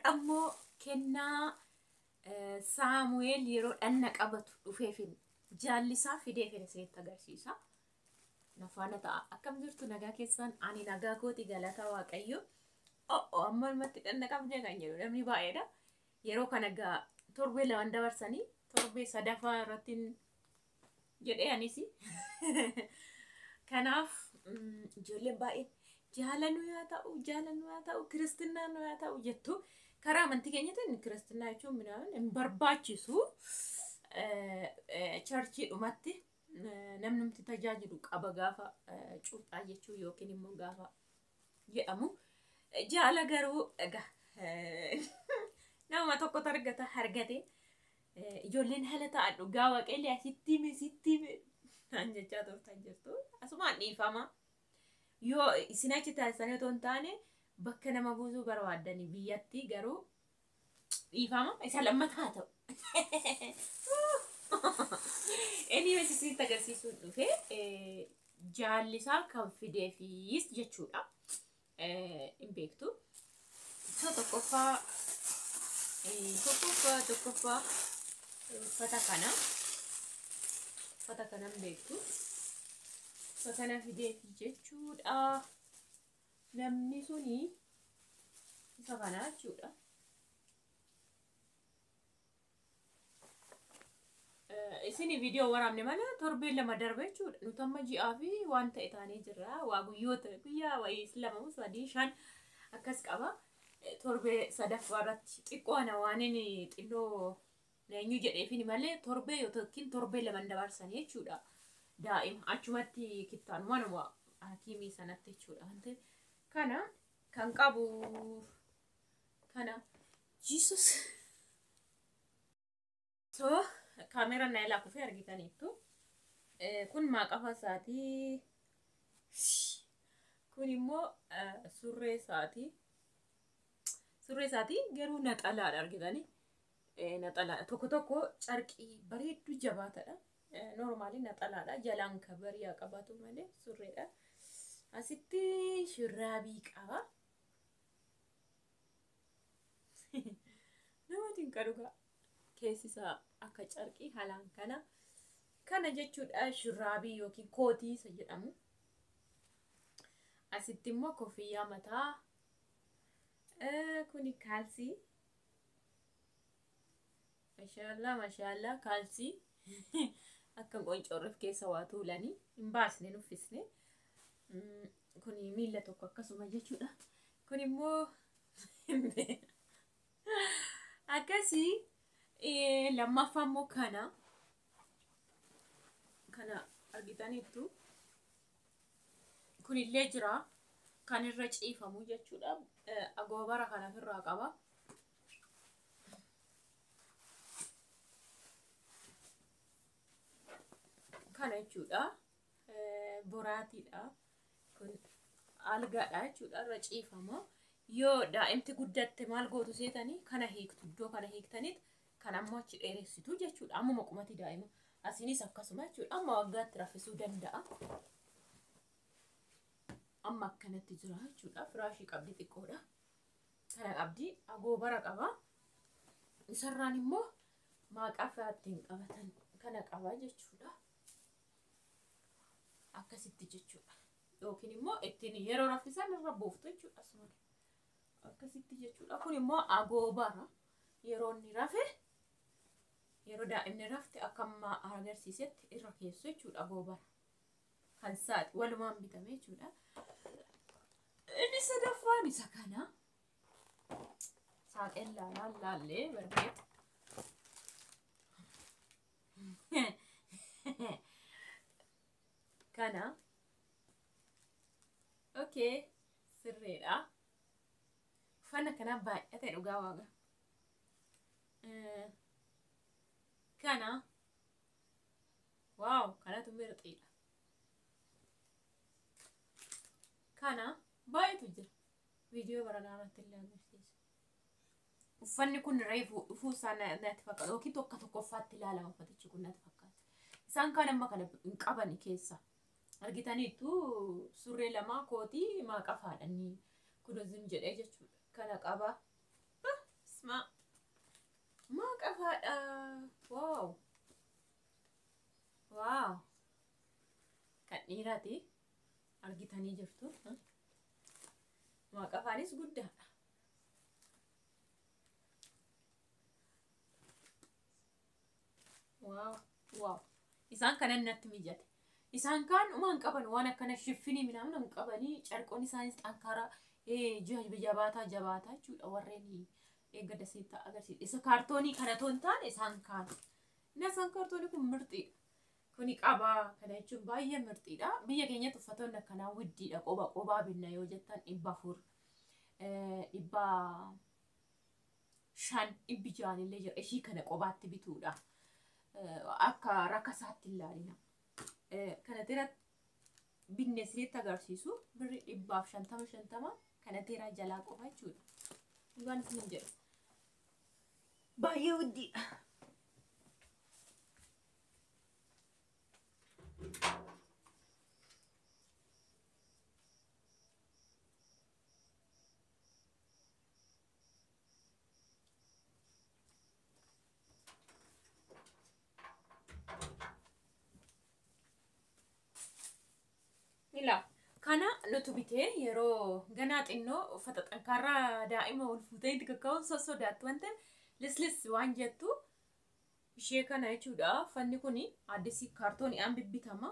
Har'ammoo kennaa Saamu'eel yeroo dhanna qabatu dhufeefin jaallisaa fideefin isinitti agarsiisa. Nafaana ta'a. Akkam jirtu nagaa keessan? Ani nagaa kooti galata Waaqayyo. O'o amma namatti dhanna qabdee kan jedhu namni baay'eedha. Yeroo kana gaa torbee lamaan dabarsanii torbee sadaffaa irratti jedhee anis. Kanaaf ijoolleen baay'een jaalannu yaa ta'u jaalannu yaa ta'u kiristinnaa nu yaa ta'u jettu. Karaa amantii keenyatiin kiristinnaa jechuun minaamin hin barbaachisu. Charchiidhumatti namnumti tajaajilu qaba gaafa cuuphaa jechuu yookiin immoo gaafa jedhamu. Jaala garuu egaa nama tokkotu argata argate ijoolleen haala ta'an dhugaa waaqayyoo asitti hime sitti hime naan jechaa turtan jirtu. Asumaan dhiifama. Yoo isin achi taasisanii otoo hin taane bakka nama buusuu barbaaddanii biyyatti garuu dhiifama isa lammataa ta'u. Anyways isinitti agarsiisuun dhufe jaallisaa kan fideefis jechuudha. Hin beektu. So tokkoffaa tokkoffaa uffata kana hin beektu. Uffata kana fideefi jechuudha. Namni suni isa kana jechuudha. Isin viidiyoo waraabne malee torbee lama darbe jechuudha. Nuti amma ji'aa fi waan ta'e taanee jirra. Waa guyyoota guyyaa wayii 2 3 5 akkas qaba. Torbee sadaffaa irratti xiqqoo ana waan inni xinnoo eenyu jedheefin malee torbee yookiin torbee lama dabarsanii jechuudha. Daa'ima achumatti kittaanuma nama hakiimii sanatti jechuudha. Waan ta'eef kana kan qabu kana Jesus. So kaameeraan na ilaa kufee argitaniittu. Kun maaqafa isaatii. Kun immoo surree isaatii. Surree isaatii garuu naxalaadha argitanii. Naxalaadha. Tokko tokko carqii bareedduu jabaatadha. Noormaali naxalaadha. Jalaan kabarii haa qabaatu malee surreedha. Asitti shurraabii qaba. Nama dinqa dhugaa. Keessi isaa akka carqii haalaan kana. Kana jechuudha shurraabii yookiin kootii isa jedhamu. Asitti immoo koffiyyaa mataa. Kuni kaalsii. Mashaallaa mashaallaa kaalsii. Akka qoncorreef keessa waa tuulanii hin baasne nuffisne. Kuni miilla tokko akkasuma jechuudha. Kun immoo akkasii lammaffaa immoo kana kana argitaniittu. Kunillee jira kan irra ciifamu jechuudha. Agoobara kana ofirraa qaba. Kana jechuudha. Boraatiidha. Kun algaadha jechuudha. Irra ciifama. Yoo daa'imti guddatte maal gootu seetanii kana hiiktu iddoo kana hiiktaniit kan ammoo achi dheeressitu jechuudha. Ammuma qumati daa'ima. Asiinis akkasuma jechuudha. Amma waggaatti raffisuu danda'a. Amma akkanatti jira jechuudha. Firaashii qabdi xiqqoodha. Kana qabdi agoobara qaba. Isarraan immoo maaqaa ittiin qabatan kana qaba jechuudha. Akkasitti jechuudha. Yookiin immoo ittiin yeroo raffisan irra buuftu jechuudha. Asuma akkasitti jechuudha. Kun immoo agoobara yeroo inni rafe yeroo daa'imni rafte akka amma agarsiisetti irra keessu jechuudha agoobara. Kan saati walumaan bitame jechuudha. Inni sadaffaan isa kana. Saaqeen laalaan laallee barbeet. Kana. Okay, sirreedha. Uffanna kanaa baay'ate dhugaa waaqa. Kana. Waaw, kanatu mirxiidha. Kana baay'eetu jira. Viidiyoo baranaa irratti illee agarsiisa. Uffanni kun reefu dhufuu isaa natti fakkaata. Yookiin tokko tokkoffaatti ilaalama uffatichi kun natti fakkaata. Isaan kaan amma kana hin qabani keessa. Argitaniittu surree lama kootii maaqafaadha inni kun zim jedhee jechuudha. Kana qaba. Basma. Maa qafaadha. Waaw. Waaw. Kan dhiiraati. Argitanii jirtu. Maa qafaanis guddaadha. Waaw. Waaw. Isaan kanan natti mijate. Isaan kaan dhumaan qaban waan akkana shiffinii minaamin hin qabanii carqoon isaanis xankaaraa jabaataa jabaataa jechuudha warreen eegga daseettaa agarsiisa. Isa kaartoonii kana toon taane isaan kaan. Inni isaan kaartoonii kun mirxiidha. Kuni qabaa kana jechuun baay'ee mirxiidha. Biyya keenyatti uffatoonni akkanaa widdiidha. Qoba qobaa binna yoo jettan 400 500 600 illee jira. Ishii kana qobaatti bituudha. Akka rakkasaatti ilaalina. Kana dira binne siriitti agarsiisu birri 150 50 kana dira jalaa qofa jechuudha. Dhugaan isin jedhu. Baay'ee widdiidha. Ilaa kana nuti bitee yeroo ganaa xinnoo uffata xankaarraa daa'ima ol fuutee itti kakkaa'uun sossodaattu waan ta'eef lislis waan jettu ishee kana jechuudha. Uffanni kun addisii kaartooniidhaan bibbitama.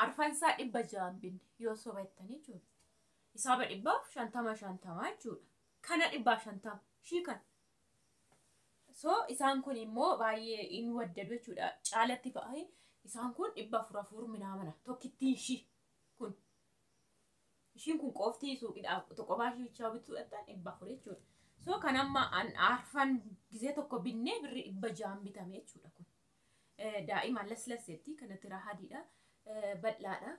Arfansaa 600 binne yoo sobattanii jechuudha. Isaaba 150 50 jechuudha. Kana 150 ishii kana. So isaan kun immoo baay'ee in waddadu jechuudha. Caalatti ba'ee isaan kun 400 4 minaamana tokkittiin ishii. Kun ishiin kun qofti suuqiidhaaf qophaa ishii bichaa bituu dhattan 400 jechuudha. So kan amma arfan gizee tokko binnee birri 600 bitame jechuudha kun. Daa'ima laslasseetti kana tira hadiidha. Bal'aadha.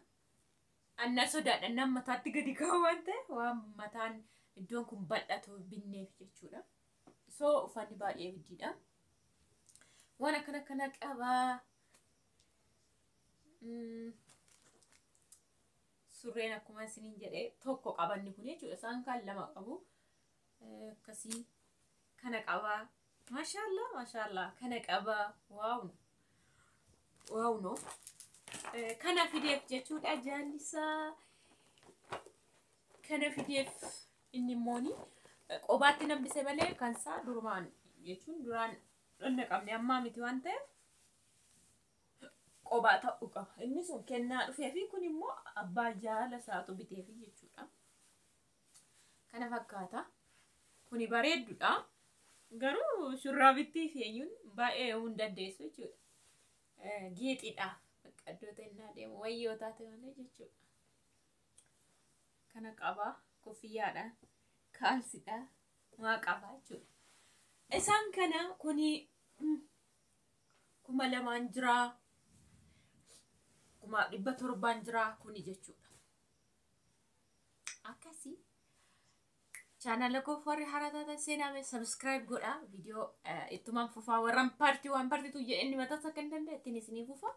Anna sodaadha nam mataatti gadi kaa'u waan ta'eef waan mataan iddoon kun bal'atu binneef jechuudha. So uffanni baay'ee guddiidha. Waan akkana akkana qabaa. Surreen akkuma isiniin jedhee tokko qabanni kun jechuudha. Isaan kaan lama qabu. Akkasii kana qabaa. Maashaallah maashaallah kana qabaa. Waaw. Waaw no. Kana fideef jechuudha jaallisaa. Kana fideef inni immooni qobaatti nambise malee kan isaa durumaan jechuun duraan dhonna qabne ammaa miti waan ta'eef qobaa ta'uu qaba. Inni sun kennaa dhufee fi kun immoo abbaa jaala isaatu biteefi jechuudha. Kana fakkaata. Kuni bareedduudha. Garuu shurraabittii fi eenyuun baay'ee hin dandeessu jechuudha. Geexiidha. Bakka iddoo ta'e deemu wayyoo taate malee jechuudha. Kana qabaa. Koffiyyaadha. Kaalsidha. Waa qabaa jechuudha. Isaan kana kuni 2000 jira. 1700 jira kuni jechuudha. Akkasii. Chaanala koo warri haaraa taatan seenaa subscribe godhaa. Viidiyoo ittumaan fufaa warraan paartii waan paartiitu jedhee inni mataa akka hin danda'e ittiin isinii fufa.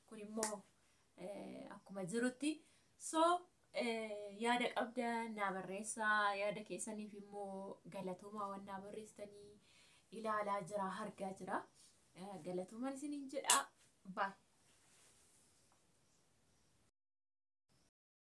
Kun immoo akkuma jirutti. So yaada qabda naa barreessaa. Yaada keessaniif immoo galatoomaa waan naa barreessitanii ilaalaa jira argaa jira. Galatoomaan isiniin jedha. Baay.